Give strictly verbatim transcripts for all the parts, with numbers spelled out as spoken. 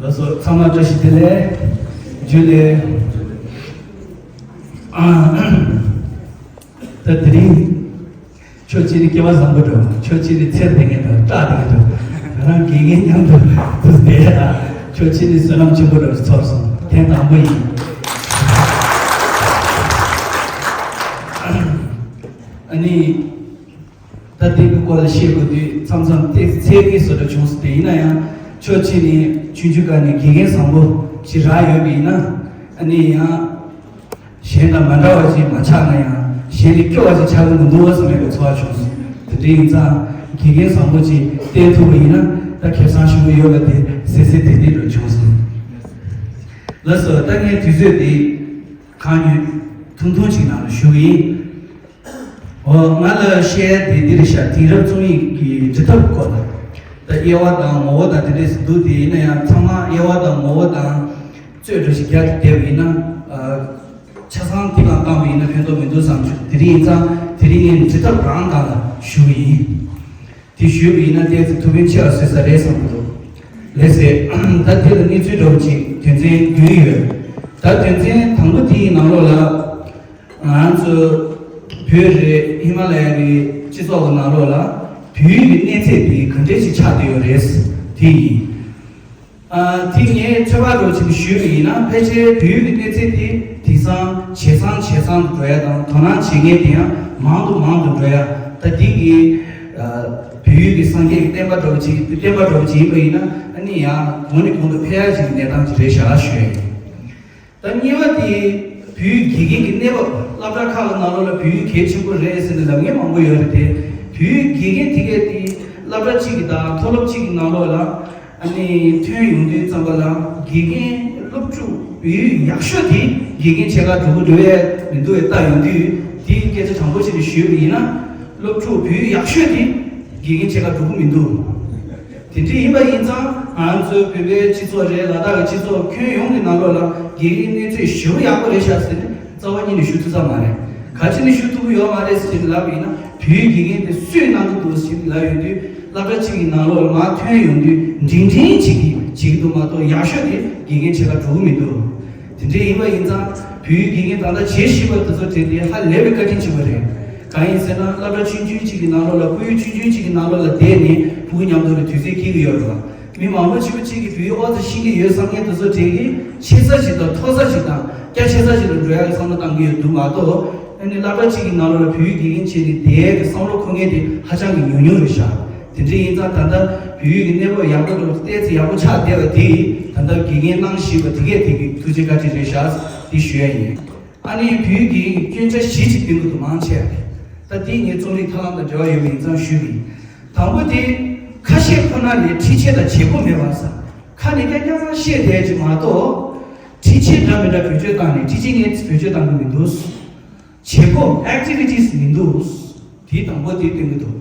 ལགས་སོ། ཚང་མ་བཀྲ་ཤིས་བདེ་ལེགས། ཇུ་ལེ། ཨ། ད་དེ་རིང་ཁྱོད་ཅི་ནི་སྐལ་བ་བཟང་པོ་འདྲ། ཁྱོད་ཅི་ནི་ཚེར་བསྡད་མཁན་དང་སྐྲག་བསྡད་མཁན་འདྲ། ང་རང་དགེ་རྒན་མཉམ་དུ་དུ་བསྡད་ཡ། ཁྱོད་ཅི་ནི་བསོད་ནམས་ཆེན་པོ་འདྲ་ཚོར་སོང་། ཐེངས་དང་པོ་ཡིན། ཨ་ནི། ད་དེ་གི་སྐོར་ལ་བཤད་དགོས་དུས་མཚམས་མཚམས་ཏོག་ཙམ་ཚད་ཀྱི་བཟོ་འདྲ་བྱུང་སོང་། དེ་ཡིན་ན་ཡང་ཁྱོད་ཅི་ནི་ཆུང་ཆུང་སྒང་ནས་དགེ་རྒན་བཟང་པོ་ཅིག་རག་ཡོད་པ་ཡིན་ན། ཨ་ནི་ཡང་གཞན་དང་མ་འདྲ་བ་ཅིག་མ་ཆགས་ན་ཡང་གཞན་ལས་སྐྱོ་བ་ཅིག་ཆགས་ཀྱི་མི་འདུག་བསམ་པའི་ཚོར་བ་བྱུང་སོང་། དེ་འདྲ་ཡིན་ཙང་དགེ་རྒན་བཟང་པོ་ཅིག་བསྟེན་ཐུབ་པ་ཡིན་ན་ད་ཁེ་བཟང་ཞིག་ཡོད་པ་དེ་གསལ་གསལ་ཏིག་ཏིག་འདྲ་བྱུང་སོང་། ལགས་སོ། ད་ངས་དུས་ཚོད་འདི་གང་ཡོད་ཐུང་ཐུང་ཅིག་ནང་ལ་ཞུ་གི་ཡིན། འོ། ང་ལ་བཤད་ཡ་དེ་འདི་རེད་ཤག་དེང་རབས་རྩོམ་ཡིག་གི་འབྲི་ཐབས་སྐོར་ལ། ད་དབྱེ་བ་དང་ངོ་བོ་དང་དེ་འདྲས་སུ་འདུག་དེ་ཡིན་ན་ཡང་ཚང་མ་དབྱེ་བ་དང་ངོ་བོ་དང་རྩོད་འགྲོ་ཞིག་རྒྱག་བསྡད་པ་ཡིན་ན། ཨ། ཆ་ཚང་དེ་གང་བཏང་བ་ཡིན་ན་ཕན་ཐོགས་མི་འདུག་བསམ་བྱུང་། དེ་རིང་ཡིན་ཙང་དེ་རིང་ངས་འབྲི་ཐབས་རང་སྒང་ལ་ཞུ་གི་ཡིན། དེ་ཞུས་པ་ཡིན་ན་ཏོག་ཙམ་ཐུགས་ཕན་ཆེ་བ་བཟོས་ས་རེད་བསམ་གྱི་འདུག་ལགས་སེ། ད་དེ་ལ་གནས་ཚུལ་འདྲ་བོ་ཅིག་དོན་ཚན་བདུན་ཡོད། ད་དོན་ཚན་དང་པོ་དེའི་ནང་ལོགས་ལ། ང་ཚོ་བོད་རེད། ཧི་མ་ལ་ཡ་གི་སྤྱི་ཚོགས་ཀྱི་ནང་ལོགས་ལ་བོད་ཡིག་གི་གནས་ཚད་དེ་ག་འདྲས་ཅིག་ཆགས་བསྡད་ཡོད་རེད། དེ་ཡིན། ཨ། དེ་ངས་ཚོད་དཔག་འདྲ་བོ་ཅིག་ཞུས་པ་ཡིན་ན། ཕལ་ཆེར་བོད་ཡིག་གི་གནས་ཚད་དེ་དེང་སང་ཇེ་བཟང་ཇེ་བཟང་དུ་འགྲོ་ཡ་དང་། དོ་སྣང་བྱེད་མཁན་དེ་ཡང་མང་དུ་མང་དུ་འགྲོ་ཡ། ད་དེ་གི། ཨ། བོད་ཡིག་གི་སངས་རྒྱས་ཀྱི་བསྟན་པ་འདྲ་བོ་ཅིག་བསྟན་པ་འདྲ་བོ་ཅིག་ཡིན་པ་ཡིན་ན། ཨ་ནི་ཡང་གོང་ནས་གོང་དུ་འཕེལ་ཡ་ཅིག་གི་གནས་སྟངས་ཅིག་རེད་ཤག་ཞུ་ཡ་ཡིན། ད་གཉིས་པ་དེ་བོད་ཡིག་དགེ་རྒན་གྱི་གནས་བབ། སློབ་གྲྭ་ཁག་གི་ནང་ལོགས་ལ་བོད་ཡིག་གལ་ཆེན་པོ་རེད་ཟེར་ནས་ལབ་མཁན་མང་པོ་ཡོད་རེད་དེ། བོད་ཡིག་དགེ་རྒན་དེ་གས་དེ་སློབ་གྲྭ་གཅིག་གི་དང་མཐོ་སློབ་གཅིག་གི་ནང་ལོགས་ལ་ཨ་ནི་ཐོན་ཡོང་དུས་ཙམ་པ་ལ། དགེ་རྒན་སློབ་ཕྲུག་བོད་ཡིག་ཡག་ཤོས་དེ་དགེ་རྒན་ཆེ་ཁག་འགྲོ་གི་འགྲོ་ཡས་མི་འདུག་བས་ལྟ་ཡོང་དུས། དེའི་སྐད་ཆ་དྲང་པོ་བྱས་ནས་ཞུས་པ་ཡིན་ན། སློབ་ཕྲུག་བོད་ཡིག་ཡག་ཤོས་དེ་དགེ་རྒན་ཆེ་ཁག་འགྲོ་གི་མི་འདུག་དེ་འདྲ་ཡིན་པ་ཡིན་ཙང་། ང་ཚོའི་བོད་པའི་སྤྱི་ཚོགས་རེད། ལ་དྭགས་ཀྱི་སྤྱི་ཚོགས་ཁྱོན་ཡོངས་ཀྱི་ནང་ལོགས་ལ་དགེ་རྒན་གནས་ཚད་ཞེ་པོ་ཡག་པོ་རེད་ཤག་ཟེར་ནས་རྩ་བ་ཉིད་ནས་ཞུ་ཐུབ་ས་མ་རེད། ག་ཅི་ནས་ཞུ་ཐུབ་ཀྱི་ཡོད་མ་རེད་ཟེར་ནས་ལབ་པ་ཡིན་ན། བོད་ཡིག་དགེ་རྒན་དེ་སུས་གནང་གི་འདུག་ཟེར་ནས་ལབ་ཡོང་དུས། སློབ་གྲྭ་གཅིག་གི་ནང་ལོགས་ལ་མར་ཐོན་ཡོང་དུས་འབྲིང་འབྲིང་བྱེད་ཀྱི་བྱེད་ཀྱི་འདུག་མ་གཏོགས། ཡག་ཤོས་དེ་དགེ་རྒན་ཆེ་ཁག་འགྲོ་གི་མི་འདུག་དེ་འདྲ་ཡིན་པ་ཡིན་ཙང་། བོད་ཡིག་དགེ་རྒན་ད་ལྟ་བྱེད་བཞིན་པ་དེ་ཚོ་དེ་དེ་ཧ་ལས་པའི་བཀའ་དྲིན་ཆེན་པོ་རེད། གང་ཡིན་ཟེར་ན། སློབ་གྲྭ་ཆུང་ཆུང་གཅིག་གི་ནང་ལོགས་ལ། ཁོར་ཡུག་ཆུང་ཆུང་གཅིག་གི་ནང་ལོགས་ལ་བསྡད་ནས་ཕྲུ་གུ་མཉམ་དུ་ལ་དུས་ཚོད་སྐྱེལ་གྱི་ཡོད་རེད་པ། མི་མང་པོ་ཆེན་པོ་གཅིག་གིས་བོད་ཡིག་ཨོ་ཙི་ཤེས་ཀྱི་ཡོད་བསམ་མཁན་དེ་ཚོ་དེ་གི་ཆེ་ས་ཞིག་དང་མཐོ་ས་ཞིག་དང་རྒྱ་ཆེ་ས་ཞིག་ལ་འགྲོ་ཡག་གི་བསམ་བློ་བཏང་གི་ཡོད་འདུག་མ་གཏོགས། ཨ་ནི་སློབ་གྲྭ་གཅིག་གི་ནང་ལོགས་ལ་བོད་ཡིག་དགེ་རྒན་བྱས་ནས་བསྡད་ཡག་གི་བསམ་བློ་འཁོར་མཁན་དེ་ཧ་ཅང་གི་ཉུང་ཉུང་རེད་ཤག་དེ་འདྲ་ཡིན་ཙང་། ད་ལྟ་བོད་ཡིག་གི་གནས་བབ་ཡག་པོ་འདྲ་བོ་ཏོག་ཙམ་ཡག་པོ་ཆགས་བསྡད་པ་དེ། ད་ལྟ་དགེ་རྒན་གནང་བཞིན་པ་དེ་གས་དེ་གི་ཐུགས་རྗེ་བཀའ་དྲིན་རེད་ཤག་དེ་ཞུ་ཡ་ཡིན། ཨ་ནི་བོད་ཡིག་གི་སྐྱོན་ཆ་བཞི་ཅིག་བསྟན་གྱི་འདུག་མང་ཆེ་བ་དེ། ད་དེ་ངའི་རྩོམ་རིག་ཐབས་ལམ་དང་འབྲེལ་བ་ཡོད་པ་ཡིན་ཙང་ཞུ་གི་ཡིན། དང་པོ་དེ། ཁ་ཤས་ཁོ་ན་ལས་འཁྲིད་བྱེད་དང་བྱེད་སྒོ་མེད་པ་ཟེར། ཁ་ནས་རྐྱང་རྐྱང་བཤད་བསྡད་ཀྱི་མ་གཏོགས། འཁྲིད་བྱེད་འདྲ་མི་འདྲ་བེད་སྤྱོད་བཏང་ནས། འཁྲིད་བྱེད་ངས་བེད་སྤྱོད་བཏང་གི་མི་འདུག་བྱེད་སྒོ། ཨེག་ཊི་བི་ཊི་སི་མི་འདུག་དེ་དང་པོ་དེ་སྟོན་གྱི་འདུག་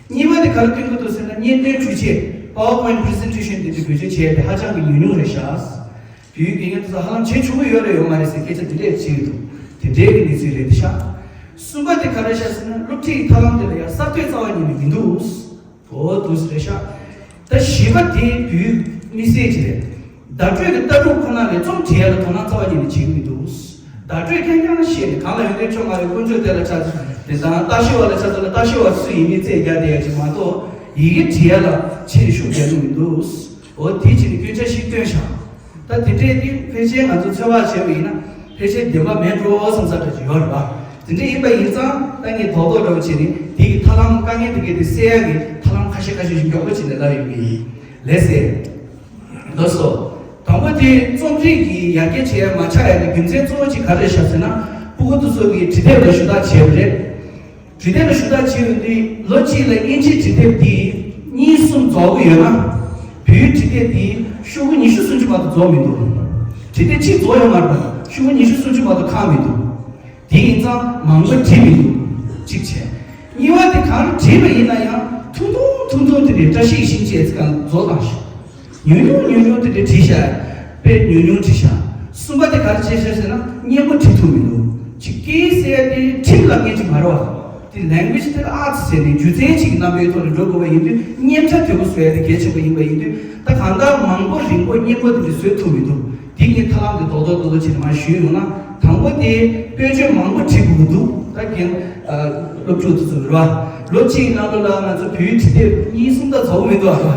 གཉིས་པ་དེ་ག་རེ་སྟོན་གྱི་འདུག་ཟེར་ན། བརྙན་ལྟའི་འཕྲུལ་ཆས། པ་ཝར་པོའིན་པི་རི་སེན་ཊེ་ཤན་དེ་འདྲ་བེད་སྤྱོད་བྱས་ཏེ་ཧ་ཅང་གི་ཉུང་ཉུང་རེད་ཤག་བོད་ཡིག་དགེ་རྒན་དེ་ཚོ་ཧ་ལམ་བྱེད་ཆོག་གི་ཡོད་རེད་ཡོད་མ་རེད་ཟེར་སྐད་ཆ་དེ་འདྲས་བྱེད་ཀྱི་འདུག་དེ་འདྲའི་གི་གནས་ཚུལ་རེད་ཤག་གསུམ་པ་དེ་ག་རེ་ཤག་ཟེར་ན། སློབ་ཁྲིད་ཐབས་ལམ་དེ་ལ་ཡང་གསར་གཏོད་རྩ་བ་ཉིད་ནས་མི་འདུག་འོ་འདུག་སེ་རེད་ཤག་ད་བཞི་པ་དེ་བོད་ཡིག་དམིགས་བསལ་གྱི་རེད། བརྡ་སྤྲོད་ཀྱི་ལྟ་གྲུབ་ཁོ་ན་ལས་རྩོམ་འབྲི་ཡ་ལ་དོ་སྣང་རྩ་བ་ཉིད་ནས་བྱེད་ཀྱི་མི་འདུག་བརྡ་སྤྲོད་རྐྱང་རྐྱང་བཤད་ནས། གང་ལ་ཡོན་ཏན་ཆུང་ང་བའི་དཀོན་མཆོག་དེ་ལ་ཕྱག་འཚལ། དེ་དང་ལྟ་ཞིབ་པ་ལ་ཕྱག་འཚལ་ལ། ལྟ་ཞིབ་པ་སུ་ཡིན་མིན་རྩད་རྒྱག་བསྡད་ཡ་ཅིག་མ་གཏོགས། ཡི་གེ་འབྲི་ཡ་ལ་ཆེས་ཤུགས་རྒྱག་གི་མི་འདུག་འོ་དེ་བྱས་ནས་སྐྱོན་ཆ་ཞིག་བཏོན་ཤག་ད་དེ་འདྲས་དེ་ཕལ་ཆེར་ང་ཚོ་ཚོད་དཔག་བྱས་པ་ཡིན་ན། ཕལ་ཆེར་བདེན་པ་མེད་འགྲོ་བསམ་ས་འདྲ་ཅིག་ཡོད་རེད་པ། དེ་འདྲས་ཡིན་པ་ཡིན་ཙང་། ད་ངས་རྡོག་རྡོག་འདྲ་བོ་བྱས་ནས་དེ་གི་ཐབས་ལམ་དཀའ་ངལ་དེ་གའི་དེ་སེལ་ཡག་གི་ཐབས་ལམ་ཁ་ཤས་ཁ་ཤས་ཤིག་མགྱོགས་པོ་བྱས་ནས་ལབ་ཡོང་གི་ཡིན། ལགས་སེ། ལགས་སོ། དང་པོ་དེ་རྩོམ་རིག་གི་ཡར་རྒྱས་བྱེད་ཡ་མ་ཆགས་ཡ་གི་རྒྱུ་མཚན་གཙོ་བོ་གཅིག་ག་རེ་རེད་ཤག་ཟེར་ན། ཕྲུ་གུ་དེ་ཚོ་གི་འབྲི་དེབ་ལ་ཞུ་དག་བྱས་པ་རེད། འབྲི་དེབ་ལ་ཞུ་དག་བྱས་ཡོང་དུས། ལོ་གཅིག་ལ་དབྱིན་ཇིའི་འབྲི་དེབ་དེ་གཉིས་གསུམ་རྫོགས་ཀྱི་ཡོད་ན། བོད་ཡིག་འབྲི་དེབ་དེ་ཤོག་གུ་ཉི་ཤུ་སུམ་ཅུ་མ་གཏོགས་རྫོགས་མི་འདུག་འབྲི་དེབ་གཅིག་རྫོགས་ཡོད་མ་རེད་པ། ཤོག་གུ་ཉི་ཤུ་སུམ་ཅུ་མ་གཏོགས་ཁག་མི་འདུག་དེ་ཡིན་ཙང་མང་པོ་བྲིས་མི་འདུག་གཅིག་བྱས། གཉིས་པ་དེ་གང་བྲིས་པ་ཡིན་ན་ཡང་ཐུང་ཐུང་ཐུང་ཐུང་དེ་འདྲའི་བཀྲ་ཤིས་ཤིང་བཅས་ཙི་གང་རྫོགས་བཏང་ཤག་ཉུང་ཉུང་ཉུང་ཉུང་དེ་འདྲའི་བྲིས་ཤག་དཔེ་ཉུང་ཉུང་བྲིས་ཤག་གསུམ་པ་དེ་ག་རེ་བྱས་ཤག་ཟེར་ན། སྙན་པོ་བྲིས་ཐུབ་མི་འདུག་ཅིག་སྐད་ཡིག་ཟེར་ཡ་དེ་ཁྲིམས་ལ་ངེས་ཅིག་མ་རེད་པ། དེ་language དེ་ལ་ཨ་ཙི་ཟེར་ནས་སྒྱུ་རྩལ་ཅིག་གི་རྣམ་པའི་ཐོག་ནས་འགྲོ་དགོས་པ་ཡིན་དུས། སྙན་གྲགས་དོད་པོ་བཟོ་ཡ་དེ་གལ་ཆེན་པོ་ཡིན་པ་ཡིན་དུས། ད་གང་ལྟར་མང་པོ་རིང་ པོ་སྙན་པོ་དེ་འདྲ་བཟོས་ཐུབ་མི་འདུག་དེ་ངས་ཐབས་ལམ་དེ་རྡོག་རྡོག་རྡོག་རྡོག་བྱས་ནས་མར་ཞུས་ཡོང་ན། དང་པོ་དེ་དཔེར་བརྗོད་མང་པོ་བྲིས་དགོས་ཀྱི་འདུག་ད་རྒན་སློབ་ཕྲུག་དེ་ཚོ་རེད་བ། ལོ་གཅིག་ནང་ལོགས་ལ་ང་ཚོ་བོད་ཡིག་བྲིས་དེབ་གཉིས་གསུམ་ད་རྫོགས་མི་འདུག་ཨ།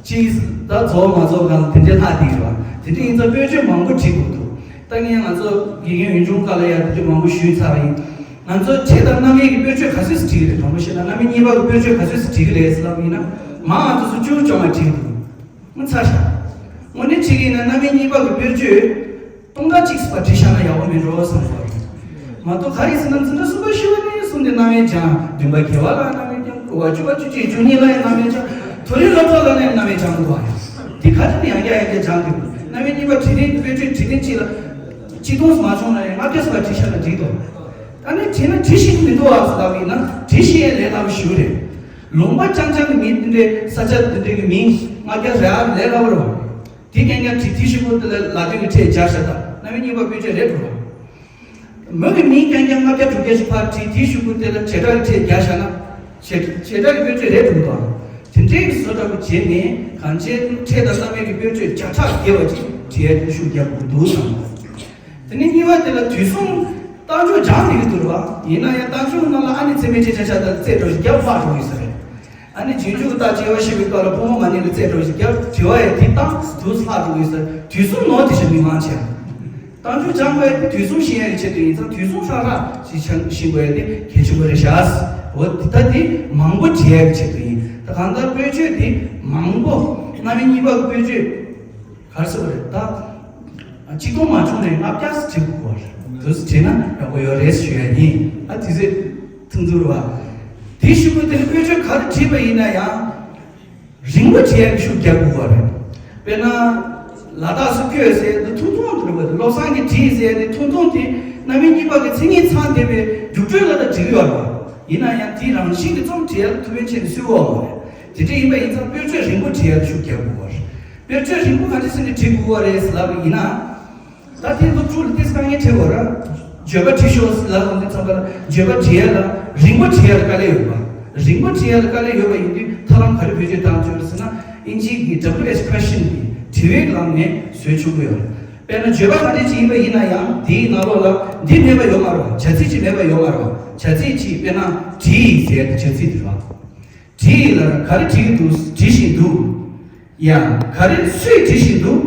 གཅིག་ད་རྫོགས་མ་རྫོགས་གང་དེ་འདྲའི་ལྷག་བསྡད་ཀྱི་རེད་བ། དེ་འདྲ་ཡིན་ཙང་དཔེར་བརྗོད་མང་པོ་བྲིས་དགོས་འདུག་ད་ངས་ང་ཚོ་དགེ་རྒན་ཡུལ་ལྗོངས་ཀ་ལ་ཡ་དེ་འདྲ་མང་པོ་ཞུས་ཚར་བ་ཡིན། ང་ཚོ་ཁྲིད་དང་རྣམ་དབྱེ་གི་དཔེར་བརྗོད་ག་ཚོད་ཙམ་བྲིས་ཀྱི་རེད། དྲང་པོ་བཤད་ན་རྣམ་དབྱེ་གཉིས་པ་གི་དཔེར་བརྗོད་ག་ཚོད་ཙམ་བྲིས་ཀྱི་རེད་ཟེར་ལབ་ཡིན་ན། མང་ང་ཚོ་སུ་བཅུ་བཅོ་ལྔ་བྲིས་འདུག་ངོ་ཚ་ཤག་དངོས་གནས་བྲིས་ཀྱི་ཡིན་ན་རྣམ་དབྱེ་གཉིས་པ་གི་དཔེར་བརྗོད་སྟོང་ཕྲག་གཅིག་ཙམ་བྲིས་བཞག་ན་ཡག་པོ་མིན་འགྲོ་བསམ་སོང་། མ་གཏོགས་ག་རེ་ཟེར་ན་འཛིན་གྲྭ་གསུམ་པ་བཞི་པ་ནས་གསུངས་ཏེ་རྣམ་དབྱེ་སྦྱང་། བདུན་པ་དགེ་བ་ལ་རྣམ་དབྱེ་སྦྱང་། དགུ་པ་བཅུ་པ་བཅུ་གཅིག་བཅུ་གཉིས་ལ་ཡང་རྣམ་དབྱེ་སྦྱང་། མཐོ་རིམ་སློབ་གྲྭ་ལ་ནས་རྣམ་དབྱེ་སྦྱང་དགོས་པ་ཡིན། དེ་ག་ཚོད་ཡང་བསྐྱར་ཡང་བསྐྱར་སྦྱང་དགོས། རྣམ་དབྱེ་གཉིས་པ་བྲིས་རིང་དཔེར་བརྗོད་བྲིས་རིང་གཅིག་ལ་གཅིག་སྟོང་ཙམ་མ་བྱུང་ན་ཡང་ལྔ་བརྒྱ་ཙམ་བྲིས་བཞག་ན་འགྲིག་འདུག་ད་ནི་བྲིས་ན་བྲིས་ཤེས་ཀྱི་མི་འདུག་ཨ་ཟེར་ལབ་ཡིན་ན། བྲིས་ཤེས་ཡས་ལས་སླ་པོ་ཞེ་པོ་རེད། ལུང་པ་རྐྱང་རྐྱང་གི་མིང་དེ་འདྲའི་ས་ཆ་དེ་འདྲའི་གི་མིང་ལྔ་བརྒྱ་རེ་ཨ་ལས་སླ་པོ་རེད་བ། དེ་རྐྱང་རྐྱང་བྲིས། དེའི་གཞུག་གུ་དེ་ལ་ལ་དོན་གྱི་ཕྲད་སྦྱར་བཞག་ད་རྣམ་དབྱེ་གཉིས་པ་དཔེར་བརྗོད་རེད་འགྲོ་བ། མོ་གི་མིང་རྐྱང་རྐྱང་ལྔ་བརྒྱ་དྲུག་བརྒྱ་ཞིག་ཕར་བྲིས། དེའི་གཞུག་གུ་དེ་ལ་བྱེད་སྒྲ་གི་ཕྲད་སྦྱར་བཞག་ན། བྱེད་བྱེད་སྒྲ་གི་དཔེར་བརྗོད་རེད་འགྲོ་བ། དེ་འདྲའི་གི་བཟོ་འདྲ་པོ་བྱས་ནས་གང་ཅིའི་ཕྲད་དང་རྣམ་དབྱེ་གི་དཔེར་བརྗོད་བརྒྱ་ཕྲག་བརྒལ་བ་ཅིག་བྲིས་ཡ་དེ་ཤུགས་རྒྱག་དགོས་འདུག་བསམ། དེ་ནས་གཉིས་པ་དེ་ལ་དུས་གསུམ་རྟགས་འཇུག་སྦྱང་བསྡད་ཀྱི་འདུག་རེད་བ། ཡིན་ན་ཡང་རྟགས་འཇུག་ནང་ལ་ཨ་ནི་ཚད་མའི་ཕྲད་ཆ་ཆ་དང་རྩེ་གྲོགས་ཤིག་རྒྱབ་ལྷག་འགྲོ་གི་ས་རེད། ཨ་ནི་རྗེས་འཇུག་རྟགས་དབྱེ་བ་ཤེས་པའི་སྐབས་ལ་ཕོ་མོ་མ་ནིང་ལ་རྩེ་གྲོགས་ཤིག་རྒྱབ་དྲི་བ་ཡང་དེ་རྟགས་འདུག་ལྷག་འགྲོ་གི་ས། དུས་གསུམ་ནོར་དེ་ཞིག་མི་མང་ཆེ། རྟགས་འཇུག་སྦྱང་དགོས་ཡ་དེ་དུས་གསུམ་ཤེས་ཡ་གི་ཆེད་དུ་ཡིན་ཙང་དུས་གསུམ་ཧྲག་ཧྲག་ཞིག་ཤེས་ཤེས་དགོས་ཡ་དེ་གལ་ཆེན་པོ་རེད་ཤག་འོ་དེ་ད་དེ་མང་པོ་བྲིས་ཡ་གི་ཆེད་དུ་ཡིན། ད་གང་ལྟར་དཔེར་བརྗོད་དེ་མང་པོ་རྣམ་དབྱེ་གཉིས་པ་གི་དཔེར་བརྗོད། ག་རེ་ཟེར་བ་རེད་ད། གཅིག་སྟོང་མ་བྱུང་ནས་ལྔ་བརྒྱ་ཙམ་བྲིས་དགོས་པ་རེད། དུས་སུ་བྲིས་ན་ཡག་པོ་ཡོད་རེད་ཞུ་ཡ་ཡིན། ཨ་དེ་ཚོས་ཐུང་ཐུང་རེད་བ། དེའི་གཞུག་གུ་དེ་ནི་དཔེར་བརྗོད་ག་རེ་བྲིས་པ་ཡིན་ན་ཡང་རིང་པོ་བྲིས་ཡ་གི་ཤུགས་རྒྱག་དགོས་པ་རེད། དཔེར་ན་ལ་དྭགས་སུ་བསྐྱོད་ཟེར་ཡ་དེ་ཐུང་ཐུང་དེ་རེད་བ། བློ་བཟང་གིས་བྲིས་ཟེར་ཡ་དེ་ཐུང་ཐུང་དེ་རྣམ་དབྱེ་གཉིས་པ་གི་མཚན་ཉིད་ཚང་བསྡད་པའི་རྒྱུགས་སྤྲོད་ལ་ད་བྲིས་ཡོད་རེད་བ། ཡིན་ན་ཡང་དེའི་རང་བཞིན་གྱི་རྩོམ་བྲིས་ཡ་ལ་ཐུགས་ཕན་ཆེ་ནས་གསོས་པ་མ་རེད། དེ་འདྲ་ཡིན་པ་ཡིན་ཙང་དཔེར་བརྗོད་རིང་པོ་བྲིས་ཡ་ལ་ཤུགས་རྒྱག་དགོས་པ་རེད། དཔེར་བརྗོད་རིང་པོ་ག་འདྲ་ཟེར་ནས་བྲིས་དགོས་པ་རེད་ཟེར་ལབ་པ་ཡིན་ན། ད་དེ་སློབ་ཕྲུག་ལ་ཏིས་དཀའ་ངལ་འཕྲད་དགོས་ར། བརྗོད་པ་བྲིས་ཤོག་ཟེར་ལབ་ཡོང་དུས་ཙམ་པ་ལ་བརྗོད་པ་བྲིས་ཡ་ལ་རིང་པོ་བྲིས་ཡ་ལ་དཀའ་ལས་ཡོད་པ། རིང་པོ་བྲིས་ཡ་ལ་དཀའ་ལས་ཡོད་པ་ཡིན་དུས་ཐབས་ལམ་ག་རེ་བེད་སྤྱོད་བཏང་ཆོག་རེད་ཟེར་ན། ཨིན་ཇིའི་གི་W H Question གི་དྲི་བའི་ལམ་ནས་བཟོས་ཆོག་གི་ཡོད་རེད། དཔེར་ན་བརྗོད་པ་ག་འདྲ་ཅིག་ཡིན་པ་ཡིན་ན་ཡང་དེའི་ནང་ལོགས་ལ་འདི་མེད་པ་ཡོད་མ་རེད་བ། བྱ་ཚིག་ཅིག་མེད་པ་ཡོད་མ་རེད་བ། བྱ་ཚིག་ཅིག་དཔེར་ན་བྲིས་ཟེར་ཡ་དེ་བྱ་ཚིག་དེ་རེད་བ། བྲིས་ལ་ག་རེ་བྲིས་ཀྱི་འདུག་བྲིས་བཞིན་འདུག་ཡ། ག་རེ་སུས་བྲིས་བཞིན་འདུག་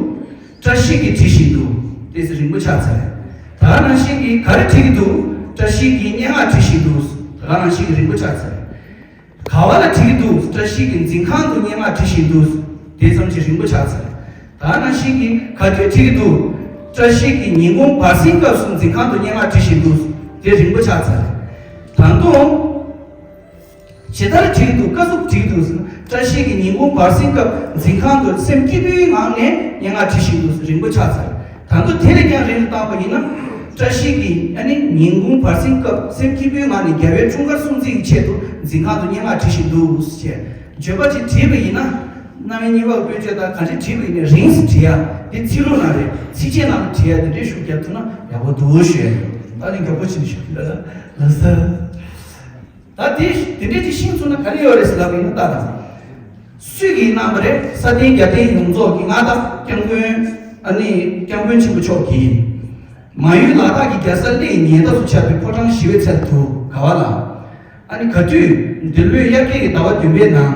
བཀྲ་ཤིས་ཀྱིས་བྲིས་བཞིན་འདུག་དེ་ཚོ་རིང་པོ་ཆགས་ཚར་རེད། ད་ག་ནང་བཞིན་གྱིས་ག་རེ་བྲིས་ཀྱི་འདུག་བཀྲ་ཤིས་ཀྱིས་སྙན་ངག་བྲིས་བཞིན་འདུག་ད་ག་ནང་བཞིན་གྱིས་རིང་པོ་ཆགས་ཚར་རེད། ག་བ་ལ་བྲིས་ཀྱི་འདུག་བཀྲ་ཤིས་ཀྱིས་འཛིན་ཁང་དུ་སྙན་ངག་བྲིས་བཞིན་འདུག་དེ་ཙམ་གྱིས་རིང་པོ་ཆགས་ཚར་རེད། ད་ག་ནང་བཞིན་གྱིས་ག་དུས་བྲིས་ཀྱི་འདུག་བཀྲ་ཤིས་ཀྱིས་ཉིན་གུང་བར་གསེང་སྐབས་སུ་འཛིན་ཁང་དུ་སྙན་ངག་བྲིས་བཞིན་འདུག་དེ་རིང་པོ་ཆགས་ཚར་རེད། ད་དུང་། ཇི་ལྟར་བྲིས་འདུག་ཀ་ཟུག་བྲིས་འདུག་ཟེར། བཀྲ་ཤིས་ཀྱིས་ཉིན་གུང་བར་གསེང་སྐབས་འཛིན་ཁང་དུ་སེམས་སྐྱིད་པོའི་ངང་ནས་སྙན་ངག་བྲིས་བཞིན་འདུག་ཟེར། རིང་པོ་ཆགས་ཚར། ད་དུང་དེ་ལས་ཀྱང་རིང་དུ་བཏང་པ་ཡིན་ན། བཀྲ་ཤིས་ཀྱིས་ཨ་ནི་ཉིན་གུང་བར་གསེང་སྐབས་སེམས་སྐྱིད་པོའི་ངང་ནས་རྒྱལ་བའི་འཁྲུངས་སྐར་སྲུང་བརྩིའི་ཆེད་དུ་འཛིན་ཁང་དུ་སྙན་ངག་བྲིས་བཞིན་འདུག་ཟེར། བརྗོད་པ་ཅིག་བྲིས་པ་ཡིན་ན། རྣམ་དབྱེ་གཉིས་པ་དཔེར་བརྗོད་དང་གང་ཅི་བྲིས་པ་ཡིན་ན་རིང་ཙམ་བྲིས་ཡ། འདི་ཚིག་ལྷུག་ནང་རེད། ཚིགས་བཅད་ནང་ལ་བྲིས་ཡ་དེ་འདྲའི་ཤུགས་རྒྱབ་ཐུབ་ན་ཡག་པོ་འདུག་ཞུ་ཡ་ཡོད། ད་ནི་མགྱོགས་པོ་ཕྱིན་ཤོག་ལགས་སོ། ད་དེ་དེ་འདྲས་ཅིག་ཤེས་ཚུལ་ན་ག་རེ་ཡོད་རེད་ཟེར་ལབ་པ་ཡིན་ན། ལྟ་དང་། སུས་ཀྱིས་གནང་བ་རེད། ས་སྟེང་རྒྱལ་བསྟན་ཡོངས་རྫོགས་ཀྱི་མངའ་བདག་སྐྱབས་མགོན། ཨ་ནི་སྐྱབས་མགོན་ཆེན་པོ་མཆོག་གིས། མ་ཡུལ་ལ་དྭགས་ཀྱི་རྒྱལ་ས་གླེ་ཡི་ཉེ་འདབས་སུ་ཆགས་པའི་ཕོ་བྲང་ཞི་བའི་ཚལ་དུ་ག་བ་ལ། ཨ་ནི་ག་དུས་འདི་ལོའི་དབྱར་ཁའི་ཟླ་བ་བདུན་པའི་ནང་།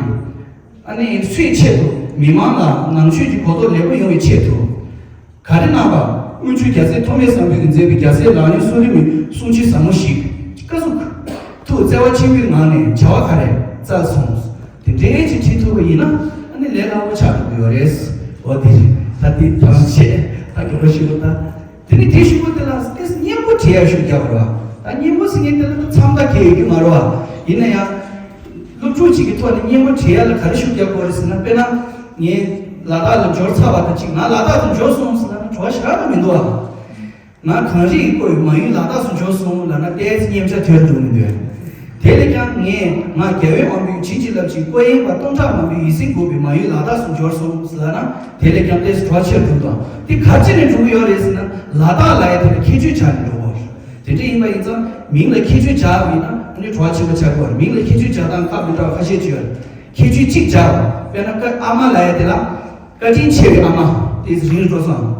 ཨ་ནི་སུའི་ཆེད་དུ་མི་མང་ལ་ནང་ཆོས་ཀྱི་གོ་རྟོགས་ལེགས་པོ་ཡོང་བའི་ཆེད་དུ། ག་རེ་གནང་བ། སྔོན་བྱོན་རྒྱལ་སྲས་ཐོགས་མེད་བཟང་པོས་མཛད་པའི་རྒྱལ་སྲས་ལག་ལེན་གསུང་རིམ་གྱི་གསུང་ཆོས་ཟབ་མོ་ཞིག་ཀ་ཟུག་ཐུགས་བརྩེ་བ་ཆེན་པོའི་ངང་ནས་བྱ་བ་ག་རེ་བཙལ་སོང་། དེ་འདྲའི་ཅིག་བྲིས་ཐུབ་པ་ཡིན་ན་ཨ་ནི་ལས་སླ་པོ་ཆགས་འགྲོ་གི་ཡོད་རེད། འོ་དེ་ད་དེ་ཐམས་ཅད་ད་ག་རེ་ཞུ་དགོས་ད། དེ་ནི་དེ་ཞུ་དགོས་དེ་ལ་ཏིས་སྙན་པོ་བྲིས་ཡ་ཤུགས་རྒྱག་དགོས་རེད་བ། ད་སྙན་པོ་ཟེར་མཁན་དེ་ལ་ད་མཚམས་ད་གས་ཡོད་རྒྱུ་མ་རེད་བ། ཡིན་ན་ཡང་། སློབ་ཕྲུག་ཅིག་གི་ཐོག་ནས་སྙན་པོ་བྲིས་ཡ་ལ་ག་རེ་ཤུགས་རྒྱག་དགོས་རེད་ཟེར་ན། དཔེར་ན། ངས་ལ་དྭགས་ལ་འབྱོར་ཚར་བ་དང་གཅིག་ང་ལ་དྭགས་སུ་འབྱོར་སོང་ཟེར་ན་བྲོ་བ་ཞེ་དྲག་མི་འདུག་ཨ། ང་གངས་རི་ཡི་བཀོད་པའི་མ་ཡུལ་ལ་དྭགས་སུ་འབྱོར་སོང་ལབ་ན་ཏོག་ཙམ་སྙན་ཆ་དོད་འགྲོ་མི་འདུག་དེ་ལས་ཀྱང་ངས་ང་རྒྱལ་བའི་དབང་པོའི་བྱིན་གྱིས་བརླབས་ཤིང་། སྐུ་དབྱིངས་པ་སྟོང་ཕྲག་མང་པོའི་ཡིད་སེམས་འགུགས་པའི་མ་ཡུལ་ལ་དྭགས་སུ་འབྱོར་སོང་ཟེར་ལབ་ན་དེ་ལས་ཀྱང་ཏོག་ཙམ་བྲོ་བ་ཆེར་འགྲོ་དང་། དེ་ག་ཅི་ནས་འགྲོ་གི་ཡོད་རེད་ཟེར་ན་ལ་དྭགས་ལབ་ཡ་དེ་ལ་ཁྱད་ཆོས་ཆགས་ནས་འགྲོ་གི་ཡོད་རེད། དེ་འདྲ་ཡིན་པ་ཡིན་ཙང་མིང་ལ་ཁྱད་ཆོས་སྦྱར་བ་ཡིན་ན་ཨ་ནི་བྲོ་བ་ཆེན་པོ་ཆགས་ཀྱི་ཡོད་རེད། མིང་ལ་ཁྱད་ཆོས་སྦྱར་སྟངས་ཁག་མི་འདྲ་བ་ཁ་ཤས་ཅིག་ཡོད་རེད། ཁྱད་ཆོས་གཅིག་སྦྱར་བ། དཔེར་ན་བཀའ་ཨ་མ་ལབ་ཡ་དེ་ལ། བཀའ་དྲིན་ཆེ་བའི་ཨ་མ། དེ་རིང་འགྲོ་སོང་།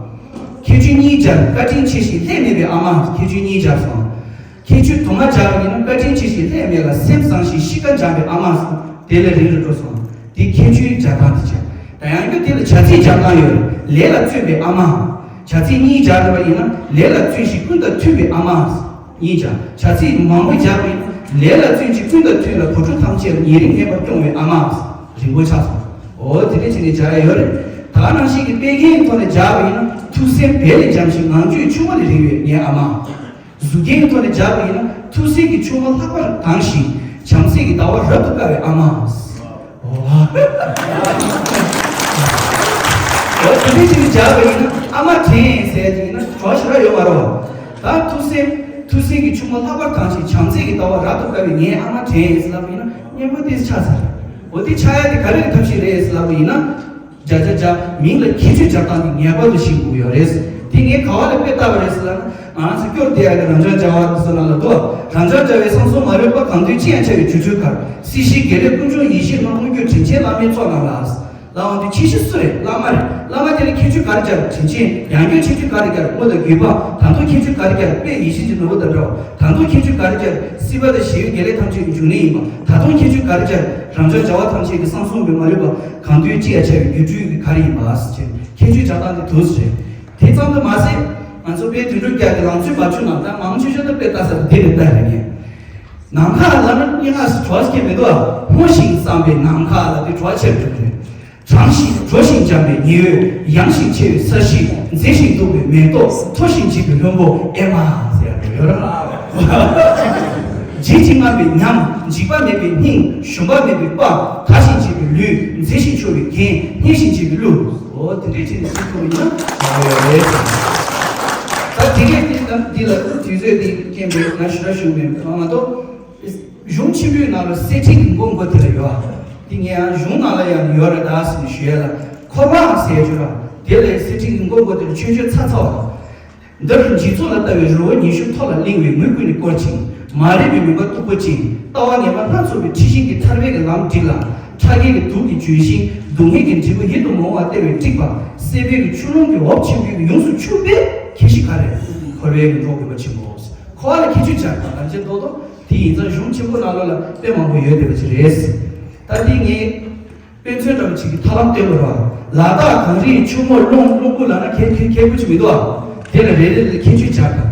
ཁྱད་ཆོས་གཉིས་སྦྱར། བཀའ་དྲིན་ཆེ་ཞིང་ལྷད་མེད་པའི་ཨ་མ། ཁྱད་ཆོས་གཉིས་སྦྱར་སོང་། ཁྱད་ཆོས་དུ་མ་སྦྱར་བ་ཡིན་ན། བཀའ་དྲིན་ཆེ་ཞིང་ལྷད་མེད་ལ། སེམས་བཟང་ཞིང་གཤིས་ཀ་འཇམ་པའི་ཨ་མ། དེ་ལས་རིང་རུ་འགྲོ་སོང་། དེ་ཁྱད་ཆོས་སྦྱར་སྟངས་དེ་བྱས། ད་ཡང་སྐྱར་དེ་ལ་བྱ་ཚིག་སྦྱར་སྟངས་ཡོད། ལས་ལ་བརྩོན་པའི་ཨ་མ། བྱ་ཚིག་གཉིས་སྦྱར་བ་ཡིན་ན། ལས་ལ་བརྩོན་ཞིང་ཀུན་དང་མཐུན་པའི་ཨ་མ། གཉིས་སྦྱར། བྱ་ཚིག་མང་པོ་སྦྱར་བ་ཡིན་ན། ལས་ལ་བརྩོན་ཞིང་ཀུན་དང་མཐུན་ལ། བུ་ཕྲུག་ཐམས་ཅད་ལ་ཉེ་རིང་ངེས་པར་སྐྱོང་བའི་ཨ་མ། རིང་པོ་ཆགས་སོང་། འོ་དེ་འདྲ་བྱས་ནས་སྦྱར་ཡ་ཡོད་རེད། ད་ནང་བཞིན་གྱི་དཔེ་རྒྱན་ཐོག་ནས་སྦྱར་བ་ཡིན་ན། ཐུགས་སེམས་བལ་ལས་འཇམ་ཞིང་ངང་རྒྱུད་ཆུ་བོ་ལས་རིང་བའི་ངའི་ཨ་མ། གཟུགས་རྒྱན་ཐོག་ནས་སྦྱར་བ་ཡིན་ན། ཐུགས་སྲས་ཀྱི་ཆུང་མ་ལྷག་པར་དྭངས་ཤིང་བྱམས་བརྩེ་གི་ཟླ་བ་རབ་ཏུ་དཀར་བའི་ཨ་མ། འོ། འོ་དེ་འདྲ་ཞིག་ནས་སྦྱར་བ་ཡིན་ན། ཨ་མ་དྲན་ཟེར་གྱི་ཡིན་ན་གྲོགས་ཞེ་དྲག་ཡོད་མ་རེད་བ། ད་ཐུགས་སེམས། ཐུགས་སྲས་ཀྱི་ཆུང་མ་ལྷག་པར་དྭངས་ཤིང་བྱམས་བརྩེ་གི་ཟླ་བ་རབ་ཏུ་དཀར་བའི་ངའི་ཨ་མ་དྲན་ཟེར་ལབ་པ་ཡིན་ན། སྙན་པོ་དེ་ཆགས་ཚར། འོ་དེ་ཆགས་ཡ་དེ་ག་རེ་གི་ཐབས་ཤེས་རེད་ཟེར་ལབ་པ་ཡིན་ན། སྦྱར་སྦྱར་སྦྱར། མིང་ལ་ཁྱད་ཆོས་སྦྱར་སྟངས་དེ་ངེས་པར་དུ་ཤེས་དགོས་ཡོད་རེད། དེ་ངས་ག་བ་ལ་དཔེ་བལྟས་པ་རེད་ཟེར་ལབ་ན། ང་རང་ཚོ་སྐྱོར་བསྡད་ཡག་གི་རང་བྱུང་བྱ་བ་སོགས་ནང་ལ་འདུག་རང་བྱུང་བྱ་བའི་བསམ་གསུམ་མ་ལུས་པ། གང་འདུལ་ཅི་ཡང་འཆར་བའི་སྒྱུ་འཕྲུལ་གར། སྲིད་ཞིའི་དགེ་ལེགས་ཀུན་འབྱུང་ཡེ་ཤེས་ལྷ། དངོས་བརྒྱུད་དྲིན་ཅན་བླ་མའི་ཚོགས་རྣམས་ལ། ལ་འོང་དུས་ཁྱད་ཆོས་སུ་རེད། བླ་མ་རེད། བླ་མ་དེ་ལ་ཁྱད་ཆོས་ག་རེ་སྦྱར། དྲིན་ཅན། ཡང་སྐྱར་ཁྱད་ཆོས་ག་རེ་སྦྱར། དངོས་དང་བརྒྱུད་པ། ད་དུང་ཁྱད་ཆོས་ག་རེ་སྦྱར། དཔལ་ཡེ་ཤེས་ཀྱི་ནོར་བུ་དང་འདྲ་བ། ད་དུང་ཁྱད་ཆོས་ག་རེ་སྦྱར། སྲིད་པ་དང་ཞི་བའི་དགེ་ལེགས་ཐམས་ཅད་ཀྱི་འབྱུང་གནས་ཡིན་པ། ད་དུང་ཁྱད་ཆོས་ག་རེ་སྦྱར། རང་བྱུང་བྱ་བ་ཐམས་ཅད་ཀྱི་བསམ་གསུམ་མ་ལུས་པ། གང་འདུལ་ཅི་ཡང་འཆར་བའི་སྒྱུ་འཕྲུལ་གྱི་གར་ཡིན་པ། ཟེར་ཁྱད་ཆོས་སྦྱར་སྟངས་དེ་འདུག་སེ་རེད། དེ་ཙམ་དུ་མ་ཟད། ང་ཚོ་དཔལ་དོན་གྲུབ་རྒྱལ་གྱི་ལང་ཚོའི་འབབ་ཆུ་ནང་ད་མང་ཆེ་ཤོས་ད་དཔེ་ལྟ་ས་དེ་འདི་རེད་ལྟ་རེད་ངས། ནམ་མཁའ་ལ་ནི་སྙན་ངག་ཟེར་གྲོགས་སྐྱེ་མི་འདུག་ཨ། སྔོ་ཞིང་བསངས་པའི་ནམ་མཁའ་ལ་དེ་གྲོགས་ཆེར་འགྲོ་གི་རེད། གྲང་ཞིང་དྲོ་ཞིང་འཇམ་པའི་ཉི་འོད། ཡང་ཞིང་ཆེ་བའི་ས་གཞི། མཛེས་ཤིང་སྡུག་པའི་མེ་ཏོག་མཐོ་ཞིང་འཇིགས་པའི་ལྷུན་པོ་ཨེ་མ་ཟེར་ཡག་ཡོད་ར། འཇིགས་ཤིང་དངངས་པའི་ཉམས། འཇིགས་པ་མེད་པའི་སྙིང་། ཞུམ་པ་མེད་པའི་དཔའ། དག་ཞིང་བརྗིད་པའི་ལུས། མཛེས་ཤིང་ཕྱུག་པའི་རྒྱན། སྙན་ཞིང་འཇིགས་པའི་གླུ། འོ་དེ་འདྲས་བྱས་ནས་ཚིག་ཐུབ་ཡིན་ན་མ་ཡོད་རེད། ད་དེ་གས་དེ་ད་འདི་ལ་དུས་ཚོད་འདི་རྐྱེན་པས་ང་ཞུ་ར་ཞུ་མེད་མ་གཏོགས། གཞུང་ཆེན་པོའི་ནང་ལ་གསེར་ཕྲེང་གི་མགོ་མགོ་དེ་ལ་ཡོད་ཨ། དེ་ངས་ཡང་གཞུང་ནང་ལ་ཡང་ཡོད་རེད་ད་ཟེར་ནས་ཞུ་ཡ་ལ། འཁོར་བའང་ཟེར་ཞུ་ར། དེ་ལས་གསེར་ཕྲེང་གི་མགོ་མགོ་དེ་ལ་ཆོས་སྤྱོད་ཚ་ཚ་བ། འདིར་འཇིག་ཚོགས་ལ་ལྟ་བའི་རི་བོ་ཉི་ཤུ་མཐོ་ལ་གླིང་བའི་ངོས་ཀུན་ནས་བསྐོར་ཅིང་། མ་རིག་པའི་མུན་པ་སྟུག་པོ་ཅན། ལྟ་བ་ངན་པ་སྣ་ཚོགས་པའི་འཁྲི་ཤིང་གི་ཐར་པའི་གི་ལམ་བསྒྲིགས་ལ། ཁྲག་རྒྱལ་གྱི་དུག་གིས་འཇུ་ཞིང་སྡུག་བསྔལ་གྱི་འབྲས་བུ་ཡིད་དུ་མི་འོང་བ་སྟེར་བའི་ཀྲིག་པ། སྲེད་པའི་གི་ཆུ་ཀླུང་གི་འོབས་ཆེན་པོའི་གི་ཡོངས་སུ་ཕྱུག་པའི་ཁྱད་གཞི་ག་རེ། འཁོར་བའི་གི་འགྲོ་དགོས་པ་ཆེན་པོ། འཁོར་བ་ལ་ཁྱད་ཆོས་སྦྱར་དང་ལམ་ཆེན་ཏོག་ཏོག་དེ་ཡིན་ཙང་གཞུང་ཆེན་པོ་ནང་ལོགས་ལ་དཔེ་མང་པོ་ཡོད་བསྡད་པ་ཅིག་རེད། ད་དེ་ངས་དཔེ་མཚོན་འདྲ་བ་ཅིག་གི་ཐབས་ལམ་བསྟན་དགོས་ར། ལ་དྭགས་གངས་རིའི་ཆུ་མོ་ཀླུང་། ཀླུང་དགུ་ལ་ན་ཁྱད་ཁྱད་ཁྱད་པོ་ཅིག་མི་འདུག་ཨ། དེ་ལ་རེ་རེ་ལ་ཁྱད་ཆོས་སྦྱར་དང་།